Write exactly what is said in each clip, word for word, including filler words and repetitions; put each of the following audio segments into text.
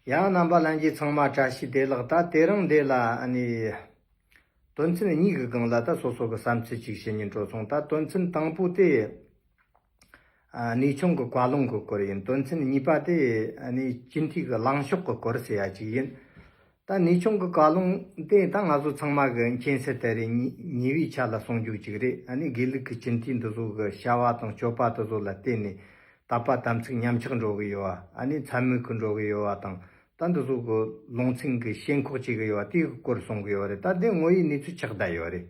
ཡང་རྣམ་པ་ལྷན་རྒྱས་ཚང་མ་བཀྲ་ཤིས་བདེ་ལེགས། ད་དེ་རིང་འདི་ལ་ཨ་ནི་དོན་ཚན་གཉིས་ཀྱི་སྒང་ལ་ད་སོ་སོ་གི་བསམ་ཚུལ་ཅིག་བཤད་སྙིང་བྲོ་སོང་། ད་དོན་ཚན་དང་པོ་དེ། ཨ་གནས་ཆུང་གི་བཀའ་ལུང་གི་སྐོར་ཡིན། དོན་ཚན་གཉིས་པ་དེ་ཨ་ནི་སྤྱི་འཐུས་ཀྱི་ལངས་ཕྱོགས་ཀྱི་སྐོར་ཟེར་ཡ་ཅིག་ཡིན། ད་གནས་ཆུང་གི་བཀའ་ལུང་དེ་ད་ང་ཚོ་ཚང་མ་གི་མཁྱེན་གསལ་ལྟར་རེད། ཉེ་ཉེ་བའི་ཆ་ལ་གསུང་རྒྱུ་ཅིག་རེད། ཨ་ནི་དགེ་ལུགས་ཀྱི་སྤྱི་འཐུས་འདི་ཚོ་གི་བྱ་བ་དང་སྤྱོད་པ་དེ་ཚོ་ལ་བརྟེན་ནས་དད་པ་དམ་ཚིག་ཉམས་ཆག་འགྲོ་གི་ཡོད་པ། ཨ་ནི་མཚན་སྨོད་གི་འགྲོ་གི་ཡོད་པ་དང་། ད་འདི་ཚོ་གི་ལུང་ཚན་གི་ཞེན་ཁོག་བྱེད་གི་ཡོད་པ་དེའི་སྐོར་གསུང་གི་ཡོད་རེད། ད་འདི་དངོས་ཡོད་གནས་ཚུལ་ཆགས་བསྡད་ཡོད་རེད།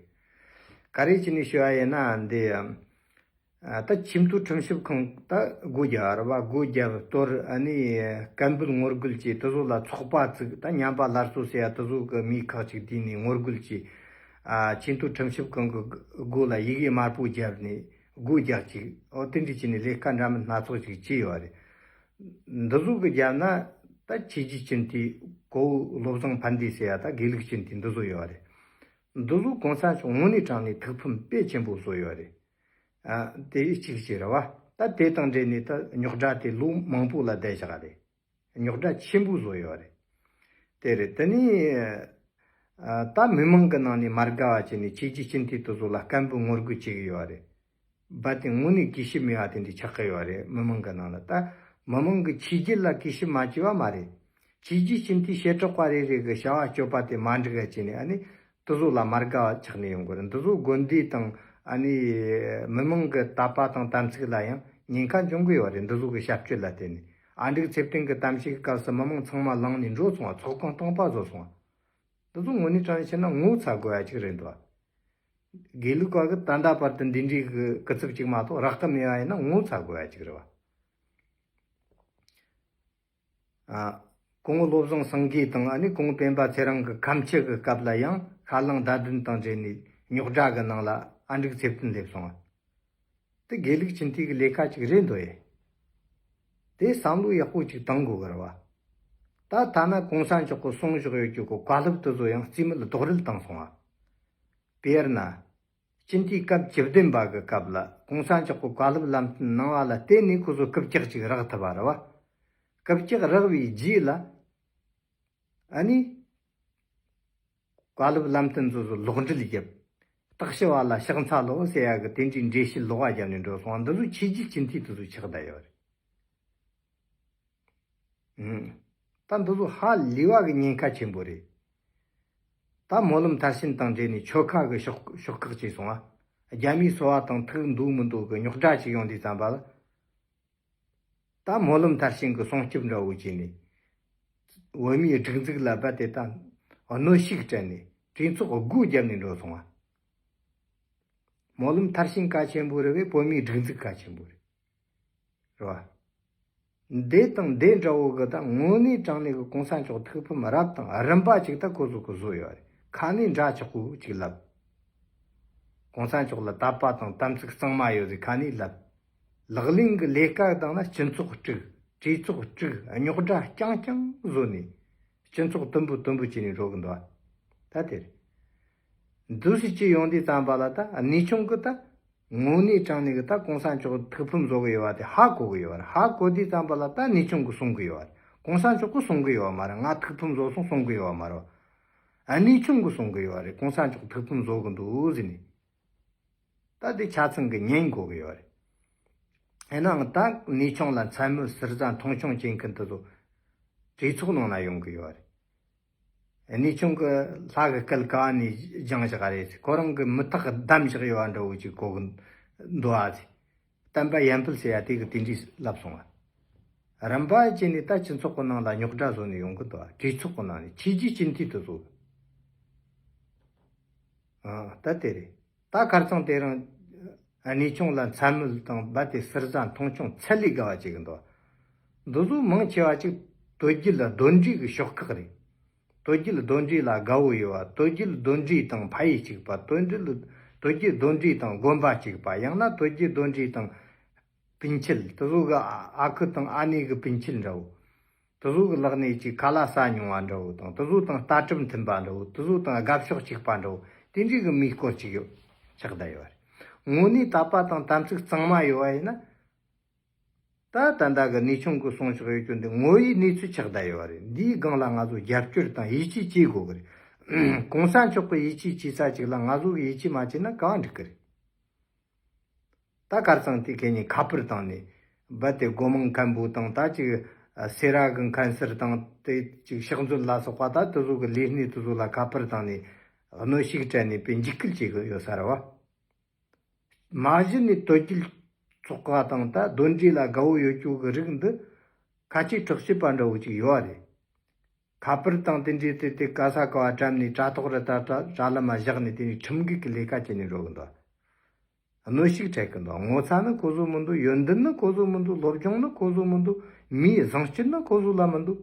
ག་རེ་བྱས་ནས་ཞུ་བ་ཡིན་ན་འདི། ཨ་ད་ཆེས་མཐོའི་ཁྲིམས་ཞིབ་ཁང་ད་སྒོ་རྒྱབ་ར་བ། སྒོ་རྒྱབ་གཏོར། ཨ་ནི་སྐད་འབོད་ངོ་རྒོལ་བྱས། དེ་ཚོ་ལ་ཚོགས་པ་བཙུགས། ད་ཉམས་པ་སླར་གསོ་ཟེར་ཡ་དེ་ཚོ་གི་མི་ཁག་ཅིག་བསྡུས་ནས་ངོ་རྒོལ་བྱས། ཨ་ཆེས་མཐོའི་ཁྲིམས་ཞིབ་ཁང་གི་སྒོ་ལ་ཡི་གེ་དམར་པོ་བརྒྱབ་ནས་སྒོ་རྒྱག་ཅིག་འོ་དེ་འདྲ་བྱས་ནས་ལས་ཀ་འདྲ་མིན་སྣ་ཚོགས་ཅིག་བྱས་ཡོད་རེད། འདི་ཚོ་གི་རྒྱབ་ན་ད་ཆོས་བརྒྱུད་སྤྱི་འཐུས་གོ་བོ་བློ་བཟང་ཕན་བདེ་ཟེར་ཡ་ད་དགེ་ལུགས་སྤྱི་འཐུས་འདི་ཚོ་ཡོད་རེད། འདི་ཚོ་གོང་ས་མཆོག་དངོས་གནས་དྲང་ནས་ཐུགས་ཕམ་དཔེ་ཆེན་པོ་བཟོ་ཡོད་རེད། ཨ་དེ་གཅིག་བྱས་རེད་བ། ད་དེ་དང་འབྲེལ་ནས་ད་རྙོག་དྲ་དེ་ལོ་མང་པོ་ལ་བསྡད་བཞག་རེད། རྙོག་དྲ་ཆེན་པོ་བཟོ་ཡོད་རེད། དེ་རེད། དེ་ནས་ཨ་ད་མི་མང་གི་ནང་ནས་མ་དགའ་བ་བྱས་ནས་ཆོས་བརྒྱུད་སྤྱི་འཐུས་དེ་ཚོ་ལ་སྐད་འབོད་ངོ་རྒོལ་བྱེད་གི་ཡོད་རེད། རྦད་དེ་དངོས་གནས་གུས་ཞབས་མེད་པ་དེ་འདྲ་ཆགས་ཀྱི་ཡོད་རེད། མི་མང་གི་ནང་ལ་ད་མི་མང་གི་ཆོས་བརྒྱུད་ལ་གུས་ཞབས་མ་བྱས་པ་མ་རེད། ཆོས་བརྒྱུད་སྤྱི་འཐུས་བྱེ་བྲག་པ་རེ་རེ་གི་བྱ་བ་སྤྱོད་པ་དེ་མ་འགྲིག་ག་བྱས་ནས་ཨ་ནི་དེ་ཚོ་ལ་མ་དགའ་བ་ཆགས་ནས་ཡོང་གི་རེད། འདི་ཚོ་དགོན་སྡེ་དང་ཨ་ནི་མི་མང་གི་དད་པ་དང་དམ་ཚིག་ལ་ཡང་ཉེན་ཁ་འབྱུང་གི་ཡོད་རེད། འདི་ཚོ་གི་བྱ་སྤྱོད་ལ་བརྟེན་ནས་ཨ་འབྲུག་ཚེ་བརྟན་གི་གཏམ་བཤད་གི་སྐབས་སུ་མི་མང་ཚང་མ་ལངས་ནས་འགྲོ་སོང་བ། ཚོགས་ཁང་སྟོང་པ་བཟོ་སོང་བ། འདི་ཚོ་དངོས་གནས་དྲང་བཤད་ན་ངོ་ཚ་དགོས་ཡ་ཅིག་རེད་འདུག་བ། དགེ་ལུགས་པ་གི་ད་ལྟ་བར་དུ་འདི་འདྲའི་གི་སྐུ་ཚབ་ཅིག་མ་གཏོགས་རག་གི་མེད་པ་ཡིན་ན་ངོ་ཚ་དགོས་ཡ་ཅིག་རེད་བ། ཨ། སྐུ་ངོ་བློ་བཟང་སེང་གེ་དང་ཨ་ནི་སྐུ་ངོ་སྤེན་པ་ཚེ་རིང་གི་ཁ་མཆུ་གི་སྐབས་ལ་ཡང་ཁ་རླངས་བརྡ་དོན་དང་འབྲེལ་ནས་རྙོག་དྲ་གི་ནང་ལ་ཨ་འབྲུག་ཚེ་བརྟན་སླེབས་སོང་བ། དེ་དགེ་ལུགས་སྤྱི་འཐུས་ཀྱི་ལས་ཀ་ཅིག་རེད་འདོད་ཡེ། དེ་བསམ་བློ་ཡག་པོ་ཅིག་གཏང་དགོས་གི་རེད་བ། ད་ཐ་ན་གོང་ས་མཆོག་གི་གསུང་བཞག་ཡོད་རྒྱུ་གི་བཀའ་སློབ་དེ་ཚོ་ཡང་རྩིས་མེད་རྡོག་རོལ་བཏང་སོང་བ། དཔེར་ན། སྤྱི་འཐུས་སྐབས་བཅུ་བདུན་པ་གི་སྐབས་ལ་གོང་ས་མཆོག་གི་བཀའ་སློབ་ལམ་སྟོན་གནང་བ་ལ་བརྟེན་ནས་ཁོ་ཚོ་རྐུབ་བཀྱག་ཅིག་རག་ཐུབ་པ་རེད་བ། རྐུབ་བཀྱག་རག་པའི་རྗེས་ལ། ཨ་ནི། བཀའ་སློབ་ལམ་སྟོན་ཚོ་ཚོ་ལོག་འགྲེལ་བརྒྱབ། བརྟག་ཞིབ་པ་ལ་ཕྱག་འཚལ་ལོ་ཟེར་ཡ་གི་དེ་འདྲའི་འགྲེལ་བཤད་ལོག་པ་བརྒྱབ་ནས་འགྲོ་སོང་བ། འདི་ཚོ་ཆོས་བརྒྱུད་སྤྱི་འཐུས་དེ་ཚོ་ཆགས་བསྡད་ཡོད་རེད། ཨང་། ད་འདི་ཚོ་ཧ་ལས་པ་གི་ཉེན་ཁ་ཆེན་པོ་རེད། ད་སྨོན་ལམ་མཐར་ཕྱིན་དང་འབྲེལ་ནས་ཆོལ་ཁ་གི་ཕྱོགས་ཕྱོགས་བཀག་བྱས་སོང་ང་། རྒྱ་མིའི་སོ་པ་དང་ཐུག་འདུག་མི་འདུག་གི་རྙོག་དྲ་ཅིག་ཡོང་དུས་ཙམ་པ་ལ། ད་སྨོན་ལམ་མཐར་ཕྱིན་གི་སྲུང་སྐྱོབ་འདྲ་བོ་བྱས་ནས། བོད་མིའི་སྒྲིག་འཛུགས་ལ་རྦད་དེ་ད་གནོན་ཤུགས་སྤྲད་ནས་གྲོས་ཚོགས་སྒོ་བརྒྱབ་ནས་འགྲོ་སོང་ང་། སྨོན་ལམ་མཐར་ཕྱིན་གལ་ཆེན་པོ་རེད་པས། བོད་མིའི་སྒྲིག་འཛུགས་གལ་ཆེན་པོ་རེད། རེད་བ། འདི་དང་འདི་འདྲ་བོ་གི་ད་དངོས་གནས་དྲང་གནས་ཀྱི་གོང་ས་མཆོག་ཐུགས་ཕམ་རབ་དང་རིམ་པ་ཅིག་ད་ཁོ་ཚོ་གི་བཟོ་ཡོད་རེད། ཁ་ནས་འདྲ་ཆགས་པོ་ཅིག་ལབ། གོང་ས་མཆོག་ལ་དད་པ་དང་དམ་ཚིག་གཙང་མ་ཡོད་ཟེར་ཁ་ནས་ལབ། ལག་ལེན་གྱི་ལས་ཀ་དང་ན་སྤྱི་ཚོགས་དཀྲུགས། གྲོས་ཚོགས་དཀྲུགས། རྙོག་དྲ་རྐྱང་རྐྱང་བཟོས་ནས་སྤྱི་ཚོགས་དུམ་བུ་དུམ་བུ་བྱས་ནས་འགྲོ་གི་འདུག་ཨ། ད་དེ་རེད། འདུག་སེ་ཅི་ཡོང་དུས་ཙམ་པ་ལ་ད་གནས་ཆུང་གི་ད་དངོས་གནས་དྲང་གནས་ཀྱི་ད་གོང་ས་མཆོག་ཐུགས་ཕམ་བཟོ་གི་ཡོད་པ་དེ་ཧ་གོ་གི་ཡོད་རེད། ཧ་གོ་དུས་ཙམ་པ་ལ་ད་གནས་ཆུང་གི་གསུང་གི་ཡོད་རེད། གོང་ས་མཆོག་གི་གསུང་གི་ཡོད་མ་རེད། ང་ཐུགས་ཕམ་བཟོ་སོང་གསུང་གི་ཡོད་མ་རེད། གནས་ཆུང་གི་གསུང་གི་ཡོད་རེད། གོང་ས་མཆོག་ཐུགས་ཕམ་བཟོ་གི་འདུག་ཟེར་ནས། ད་དེ་ཆ་ཚང་གི་ཉན་དགོས་གི་ཡོད་རེད། ཡིན་ནའང་ད་གནས་ཆུང་ལ་མཚན་སྨོད་ཟུར་ཟ་མཐོང་ཆུང་བྱེད་མཁན་དེ་ཚོ་གྲོས་ཚོགས་ནང་ན་ཡོང་གི་ཡོད་རེད། གནས་ཆུང་གི་ལྷ་གི་སྐད་ག་བ་ནས་སྦྱངས་བཞག་རེད། ཁོ་རང་གི་མི་ཐག་བསྡམས་བཞག་ཡོད་པ་འདྲ་བོ་ཅིག་གོ་གི་འདུག་ཨ་ཟེར། བསྟན་པ་ཡར་འཕེལ་ཟེར་ཡ་དེ་གི་དེ་འདྲས་ལབ་སོང་བ། རིམ་པ་བྱས་ནས་ད་སྤྱི་ཚོགས་གི་ནང་ལ་རྙོག་དྲ་བཟོ་ནས་ཡོང་གི་འདུག་ཨ། གྲོས་ཚོགས་གི་ནང་ནས་ཆོས་བརྒྱུད་སྤྱི་འཐུས་དེ་ཚོ། ཨ་ད་དེ་རེད། ད་ཁར་ཚང་དེ་རིང་གནས་ཆུང་ལ་མཚན་སྨོད་དང་རྦད་དེ་ཟུར་ཟ་མཐོང་ཆུང་ཚད་ལས་བརྒལ་བ་བྱེད་གི་འདུག། འདི་ཚོ་མང་ཆེ་བ་ཅིག་དོལ་རྒྱལ་གདོན་འདྲེ་གི་ཤོག་ཁག་རེད། དོལ་རྒྱལ་གདོན་འདྲེ་ལ་དགའ་བོ་ཡོད་པ། དོལ་རྒྱལ་གདོན་འདྲེ་དང་ཕ་ཡུལ་གཅིག་པ། དོལ་རྒྱལ་དོལ་རྒྱལ་གདོན་འདྲེ་དང་དགོན་པ་གཅིག་པ། ཡང་ན་དོལ་རྒྱལ་གདོན་འདྲེ་དང་སྤུན་མཆེད། དེ་ཚོ་གི་ཨ་ཁུ་དང་ཨ་ནེ་གི་སྤུན་མཆེད་འདྲ་བོ། དེ་ཚོ་གི་ལག་ནས་ཅིག་ཁ་ལག་ཟ་མྱོང་བ་འདྲ་བོ་དང་། དེ་ཚོ་དང་ལྟ་གྲུབ་མཐུན་པ་འདྲ་བོ། དེ་ཚོ་དང་དགའ་ཕྱོགས་གཅིག་པ་འདྲ་བོ། དེ་འདྲའི་གི་མིའི་སྐོར་ཅིག་ཡོད་ཆགས་བསྡད་ཡོད་རེད། དངོས་གནས་དད་པ་དང་དམ་ཚིག་གཙང་མ་ཡོད་པ་ཡིན་ན། ད་ད་ལྟ་གི་གནས་ཆུང་གི་གསུང་ཕྱོགས་ཡོད་རྒྱུ་འདི་ངོ་བོའི་གནས་ཚུལ་ཆགས་བསྡད་ཡོད་རེད། འདིའི་སྒང་ལ་ང་ཚོ་རྒྱབ་སྐྱོར་དང་ཡིད་ཆེས་བྱེད་དགོས་གི་རེད། གོང་ས་མཆོག་གི་ཡིད་ཆེས་བྱེད་ས་ཅིག་ལ་ང་ཚོ་གི་ཡིད་ཆེས་མ་བྱེད་ན་གང་འགྲིག་གི་རེད། ད་ཁར་སང་དེ་གས་ནས་ཁ་པར་བཏང་ནས་རྦད་དེ་སྒོ་མང་མཁན་པོ་དང་ད་ཅིག་སེ་ར་གི་མཁན་ཟུར་དང་དེ་ཅིག་ཕྱག་མཛོད་ལ་སོགས་པ་ད་དེ་ཚོ་གི་ལས་སྣེ་དེ་ཚོ་ལ་ཁ་པར་བཏང་ནས་གནོན་ཤུགས་སྤྲད་ནས་དཔེ་འཇིགས་སྐུལ་བྱེད་གི་ཡོད་ས་རེད་བ། མ་གཞི་ནས་དོལ་རྒྱལ་ཚོགས་པ་དང་ད་དོལ་འདྲེ་ལ་དགའ་བོ་ཡོད་རྒྱུ་གི་རིགས་འདི་ཁ་ཆེ་ཁྲག་ཆེ་པ་འདྲ་བོ་ཅིག་ཡོད་རེད། ཁ་པར་དང་དེ་འདྲའི་དེ་དེ་ག་ས་ག་བ་བཀྲམ་ནས་དྲ་ཐོག་རི་ད་དྲ་དྲ་ལམ་མ་བཞག་ནས་དེ་ནས་ཁྲིམས་འགལ་གྱི་ལས་ཀ་བྱས་ནས་འགྲོ་གི་འདུག་གནོན་ཤུགས་སྤྲད་གི་འདུག་ངོ་ཚ་ནི་ཁོ་ཚོ་མི་འདུག་ཡོན་ཏན་ནི་ཁོ་ཚོ་མི་འདུག་སློབ་སྦྱོང་ནི་ཁོ་ཚོ་མི་འདུག་མིའི་བཟང་སྤྱོད་ནི་ཁོ་ཚོ་ལ་མི་འདུག་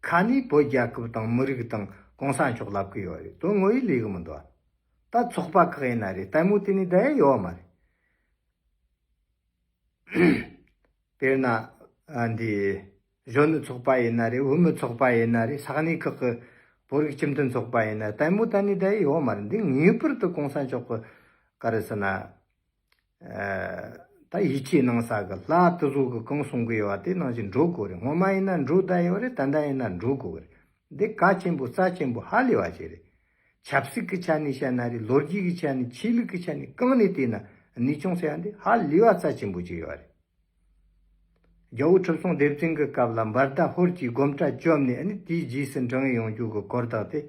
ཁ་ནས་བོད་རྒྱལ་ཁབ་དང་མི་རིགས་དང་གོང་ས་མཆོག་ལབ་གི་ཡོད་རེད། དོན་དངོས་ཡིན་ལས་གི་མི་འདུག་ད་ཚོགས་པ་ཁག་ཡིན་ན་རེད། ལྟད་མོ་དེ་ནས་བསྡད་ཡ་ཡོད་མ་རེད། དཔེར་ན། ཨ། འདི་གཞོན་ནུ་ཚོགས་པ་ཡིན་ན་རེད། བུད་མེད་ཚོགས་པ་ཡིན་ན་རེད། ས་གནས་ཁག་གི་བོད་རིགས་སྤྱི་མཐུན་ཚོགས་པ་ཡིན་ན་རེད། ལྟད་མོ་ལྟ་ནས་བསྡད་ཡོད་མ་རེད། འདི་ངེས་པར་དུ་གོང་ས་མཆོག་གི་ག་རེ་ཟེར་ན། ཨ། ད་ཡིད་ཆེས་གནང་ས་གི་ལྷ་དེ་ཚོ་གི་གང་གསུང་གི་ཡོད་པ་དེ་ནང་བཞིན་འགྲོ་དགོས་རེད། སྔོན་མ་ཡིན་ན་འགྲོ་བསྡད་ཡོད་རེད། ད་ལྟ་ཡིན་ན་འགྲོ་དགོས་རེད། འདི་གལ་ཆེན་པོ་རྩ་ཆེན་པོ་ཧ་ལས་པ་ཞིག་རེད། ཆབ་སྲིད་ཀྱི་ཆ་ནས་བཤད་ན་རེད། ལོ་རྒྱུས་ཀྱི་ཆ་ནས་ཆོས་ལུགས་ཀྱི་ཆ་ནས་གང་ནས་བལྟས་ན་གནས་ཆུང་ཟེར་ཡ་འདི་ཧ་ལས་པ་རྩ་ཆེན་པོ་ཅིག་ཡོད་རེད། རྒྱལ་བོ་ཁྲི་སྲོང་ལྡེ་བཙན་གྱི་སྐབས་ལ་འབར་མདའ་ཧོར་གྱིས་སྒོམ་གྲྭ་བཅོམ་ནས་ཨ་ནི་དེའི་རྗེས་སུ་འབྲང་ཡོང་རྒྱུ་གི་གོ་བརྡ་དེ།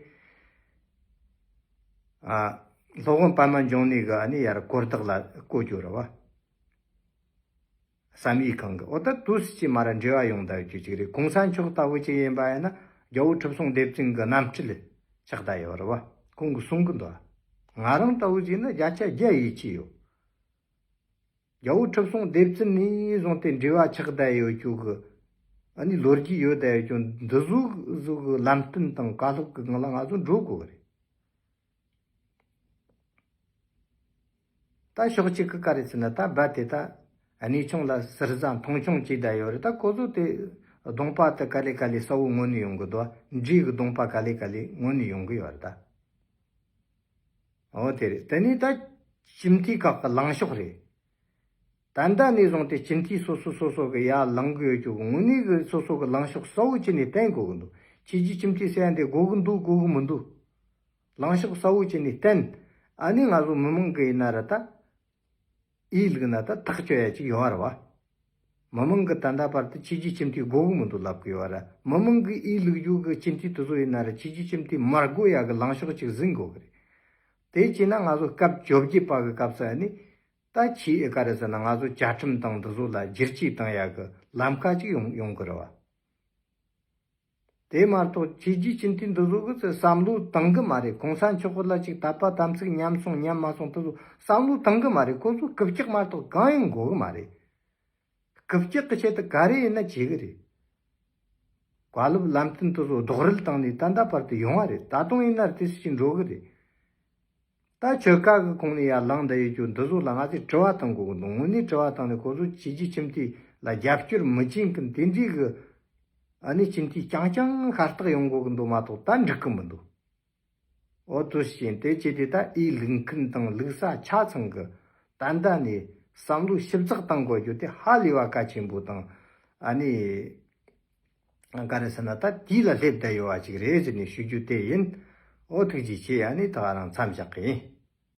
ཨ། སློབ་དཔོན་པདྨ་འབྱུང་གནས་ཀྱི་ཨ་ནི་ཡར་གོ་བརྡ་ལ་བཀོད་རྒྱུ་རེད་བ། བསམ་ཡས་ཁང་གི་འོ་ད་དུས་སུ་ཅི་མ་ར་འབྲེལ་བ་ཡོང་བསྡད་རྒྱུ་ཅིག་རེད། གོང་ས་མཆོག་ལྟ་བུ་ཅིག་ཡིན་པ་ཡིན་ན་རྒྱལ་བོ་ཁྲི་སྲོང་ལྡེ་བཙན་གྱི་རྣམ་སྤྲུལ་ཆགས་བསྡད་ཡོད་རེད་བ། ཁོང་གིས་གསུང་གི་འདུག་ང་རང་ལྟ་བུ་ཅིག་ན་བརྒྱ་ཆ་བརྒྱ་ཡིད་ཆེས་ཡོད། རྒྱལ་བོ་ཁྲི་སྲོང་ལྡེ་བཙན་ནས་བཟུང་སྟེ་འབྲེལ་བ་ཆགས་བསྡད་ཡོད་རྒྱུ་གི། ཨ་ནི་ལོ་རྒྱུས་ཡོད་བསྡད་ཡོད་རྒྱུ་འདི་ཟུག་ཟུག་གི་ལམ་སྟོན་དང་བཀའ་སློབ་ཀྱི་ངང་ལ་ང་ཚོ་འགྲོ་དགོས་གི་རེད། ད་ཕྱོགས་གཅིག་གི་ག་རེ་ཟེར་ན་ད་རྦད་དེ་ད་གནས་ཆུང་ལ་ཟུར་ཟ་མཐོང་ཆུང་བྱས་བསྡད་ཡོད་རེད། ད་ཁོ་ཚོ་དེ་གདོང་པ་དེ་ག་ལེ་ག་ལེ་གསལ་བོ་མངོན་ནས་ཡོང་གི་འདུག་འདྲེ་གི་གདོང་པ་ག་ལེ་ག་ལེ་མངོན་ནས་ཡོང་གི་ཡོད་རེད་ད། འོ་དེ་རེད། དེ་ནས་ད་སྤྱི་འཐུས་ཁག་གི་ལངས་ཕྱོགས་རེད། ད་ལྟ་ནས་བཟུང་སྟེ་སྤྱི་འཐུས་སོ་སོ་སོ་སོ་གི་ཡར་ལངས་གི་ཡོད་རྒྱུ་གི་དངོས་གནས་གི་སོ་སོ་གི་ལངས་ཕྱོགས་གསལ་བོ་བྱས་ནས་བསྟན་དགོས་གི་འདུག་ཆོས་བརྒྱུད་སྤྱི་འཐུས་ཟེར་ཡ་འདི་དགོས་གི་འདུག་དགོས་གི་མི་འདུག་ལངས་ཕྱོགས་གསལ་བོ་བྱས་ནས་བསྟན། ཨ་ནི་ང་ཚོ་མི་མང་གི་ཡིན་ན་ར་ད། ཨེ་ལུག་ན་ད་ཐག་གཅོད་ཡ་ཅིག་ཡོད་ར་བ། མི་མང་གི་ད་ལྟ་བར་དུ་ཆོས་བརྒྱུད་སྤྱི་འཐུས་དགོས་གི་མི་འདུག་ལབ་གི་ཡོད་ར། མི་མང་གི་ཨེ་ལུག་རྒྱུ་གི་སྤྱི་འཐུས་དེ་ཚོ་ཡིན་ན་ར་ཆོས་བརྒྱུད་སྤྱི་འཐུས་མ་དགོས་ཡ་གི་ལངས་ཕྱོགས་ཅིག་ཟིན་དགོས་གི་རེད། དེ་བྱས་ན་ང་ཚོ་སྐབས་བཅོ་བརྒྱད་པ་གི་སྐབས་སུ་ཨ་ནི། ད་ཆོས་ཨེ་ག་རེ་ཟེར་ན་ང་ཚོ་བཅའ་ཁྲིམས་དང་འདི་ཚོ་ལ་བསྒྱུར་བཅོས་བཏང་ཡ་གི་ལམ་ཁ་ཅིག་ཡོང་ཡོང་གི་རེད་བ། དེ་མ་གཏོགས་ཆོས་བརྒྱུད་སྤྱི་འཐུས་འདི་ཚོ་གིས་བསམ་བློ་བཏང་གི་མ་རེད། གོང་ས་མཆོག་ལ་ཅིག་དད་པ་དམ་ཚིག་ཉམས་སོང་ཉམས་མ་སོང་དེ་ཚོ་བསམ་བློ་བཏང་གི་མ་རེད། ཁོ་ཚོ་རྐུབ་བཀྱག་མ་གཏོགས་གང་ཡང་དགོས་གི་མ་རེད། རྐུབ་བཀྱག་གི་ཆེད་དུ་ག་རེ་ཡིན་ན་བྱེད་གི་རེད། བཀའ་སློབ་ལམ་སྟོན་དེ་ཚོ་རྡོག་རོལ་བཏང་ནས་ད་ལྟ་བར་དུ་ཡོང་བ་རེད། ད་དུང་ཡིན་ན་དེ་སུ་ཞིག་འགྲོ་གི་རེད། ད་ཆོལ་ཁ་གི་ཁོངས་ནས་ཡར་ལངས་བསྡད་ཡོད་རྒྱུ་འདི་ཚོ་ལ་ང་ཚོས་དྲི་བ་བཏང་དགོས་གི་འདུག་དངོས་གནས་དྲི་བ་བཏང་ནས་ཁོ་ཚོ་ཆོས་བརྒྱུད་སྤྱི་འཐུས་ལ་རྒྱབ་སྐྱོར་མི་བྱེད་མཁན་དེ་འདྲའི་གི་ཨ་ནི་སྤྱི་འཐུས་རྐྱང་རྐྱང་ཤ་སྟག་ཡོང་དགོས་གི་འདུག་མ་གཏོགས་ད་འགྲིག་གི་མི་འདུག་འོ་དེ་བཞིན་དེ་བྱས་ཏེ་ད་ཨེ་ལུག་མཁན་དང་ལུག་ས་ཆ་ཚང་གི་ད་ལྟ་ནས་བསམ་བློ་ཞིབ་ཚགས་བཏང་དགོས་རྒྱུ་དེ་ཧ་ལས་པ་གལ་ཆེན་པོ་དང་། ཨ་ནི་ག་རེ་ཟེར་ན་ད་དུས་ལ་སླེབས་བསྡད་ཡོད་པ་ཅིག་རེད་ཟེར་ནས་ཞུ་རྒྱུ་དེ་ཡིན། འོ་ཐུགས་རྗེ་ཆེ། ཨ་ནི་ད་ག་རང་མཚམས་བཞག་གི་ཡིན།